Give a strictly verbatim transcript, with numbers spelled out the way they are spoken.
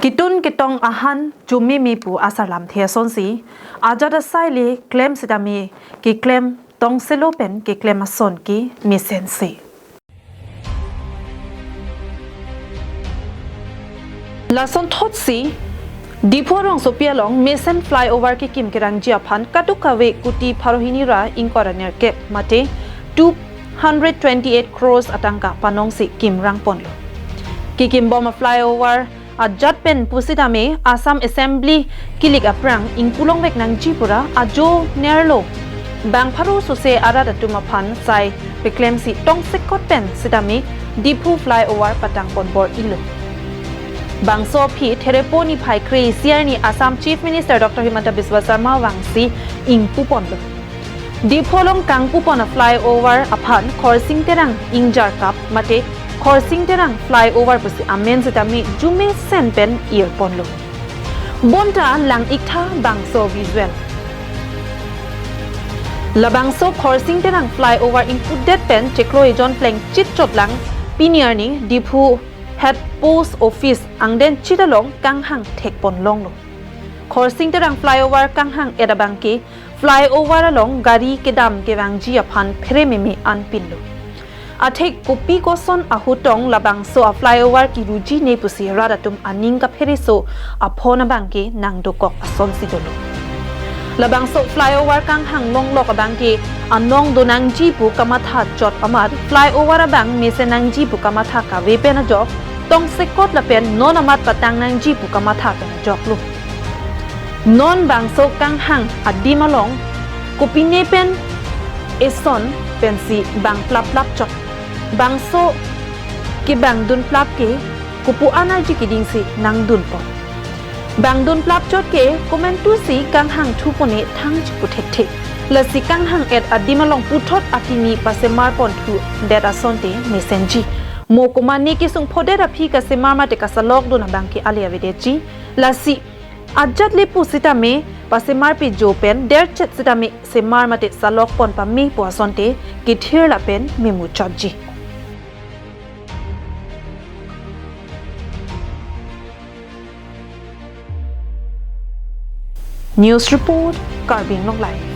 Ketun ketong ahan chomeme pu asarlamthe asonsi, ajat asai le klem sitame keklem tongselo pen keklem ason ke mesense. Lason thotsi, Diphu rongsopi along mesen flyover kekim kerangji aphan kadokave kuti pharo hini ra ingkoi ra nerkep mate two hundred twenty-eight crores atangka panongsi kimrang ponlo. Kekimbom a flyover ajat pen pusitame Assam Assembly kilik aphrang ingpu longvek nangji pura ajo nerlo. Bang pharo sose arat atum aphan sai peklemsi tongsekot pen sitame Diphu flyover patang pon bor-ilo. Bangso aphi Therepo niphai kre-isi arni Assam Chief Minister Doctor Himanta Biswa Sarma vangsi ingpu ponlo. Diphu along kangpu pon a flyover aphan Khorsing Terang ingjarkap mate Khorsing Terang flyover pusi amen sitame jumesen pen ir ponlo. Bonta lang-iktha bangso visual. Labangso Khorsing Terang flyover ingpudet pen chiklo ejon plengchit chotlang pini arni Diphu Head Post Office angdeng chit along kanghang thek pon longlo. Khorsing Terang flyover kanghang et abangke flyover along gari kedam kevangji aphan pherememe anpinlo. Athek kopi koson ahutong labangso a flyover kiruji ne pusi rat atum aning kaphereso aphon abangke nangdokok asonsi dolo. Labangso flyover kanghang longlok abangke anong donangji pu kamatha chot amat flyover abang mesen nangji pu kamatha kave pen ajok, tongsekot lapen non amat patang nangji pu kamatha pen ajoklo. Non bangso kanghang adim along kopine pen eson pensi bang plap plap chot. Bangso kebang dun plap ke kopu an arji kedingsi nangdun pon. Bang dun plap chot ke komantusi kanghang thu pone thang chipu thekthe. Lasi kanghang et adim along puthot akimi pasemar pon thudet asonte mesenji. Mo komane kesung phodet aphi kasemar mate kasalok dun abangke ale avedetji. Lasi ajat le pusitame pasemar pejo pen derchet sitame semar mate salok pon pame pu asonte kethir lapen memuchotji. News report, Karbi Anglong Live.